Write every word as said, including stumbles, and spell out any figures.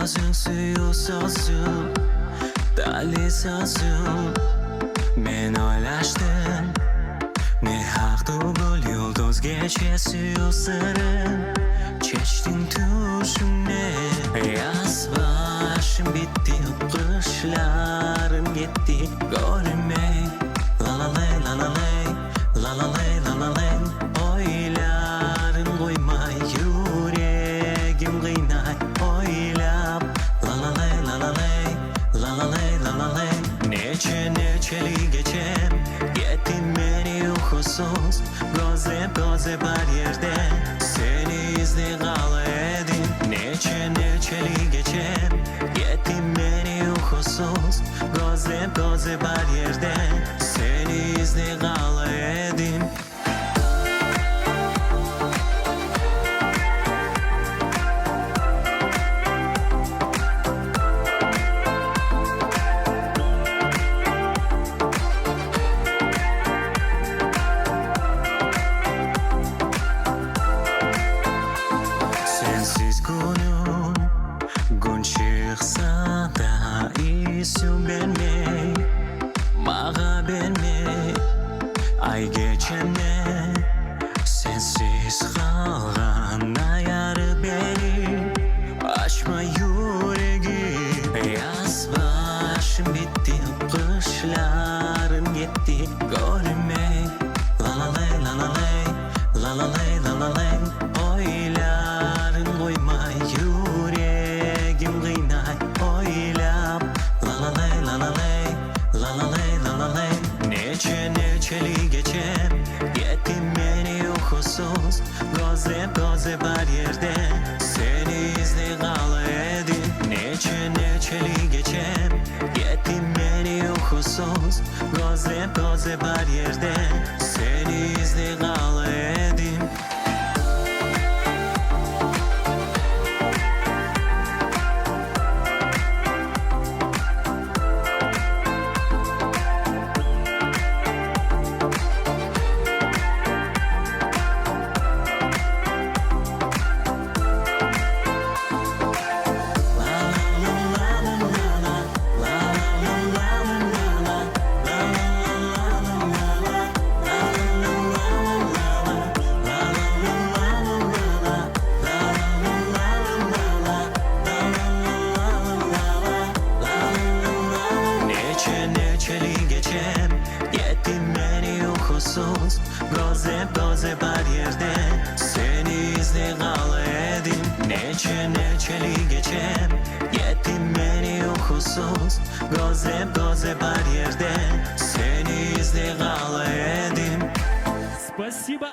Сёзюнг, сююв сёзюнг, талай сёзюнг. Мен ойлашдым, не гьакъ тюгюл юлдуз гече сююв сырын чечдинг тюшюмде. Яз башым битди, къышларым гетди гёрмей. Ла-ла-лей, ла-ла-лей, ла-ла-лей, ла-ла-лей. Ойларын къоймай, юрегим къыйнай ойлап. Ла-ла-лей, ла-ла-лей, ла-ла-лей, ла-ла-лей. Нече, нечелик гечем гетди мени юхусуз, гёзлеп, гёзлеп бар ерде сени излей къала эдим. Нече, нечелик гечем гетди мени юхусуз, гёзлеп, гёзлеп бар ерде сени излей къала эдим. Сенсиз гюнюм, гюн чыкъса да, исюн бермей, магъа бермей. Ай гечем де сенсиз къалгъан, ай яры берип, ачма юрегим. Яз башым битди, къышларым гетди гёрмей. Ла-ла-лей, ла-ла-лей, ла-ла-лей, ла-ла-лей. Ойларын къоймай, юрегим къыйнай ойлап. Ла-ла-лей, ла-ла-лей, ла-ла-лей, ла-ла-лей. Нече, нечелик гечем гетди мени юхусуз, гёзлеп, гёзлеп бар ерде сени излей къала эдим. Нече, нечелик гечем гетди мени юхусуз, гёзлеп, гёзлеп бар ерде сени излей къала эдим. Нече, нечелик гечем гетди мени юхусуз, гёзлеп, гёзлеп бар ерде сени излей къала эдим. Нече, нечелик гечем гетди мени юхусуз, гёзлеп, гёзлеп бар ерде сени излей къала эдим. Спасибо.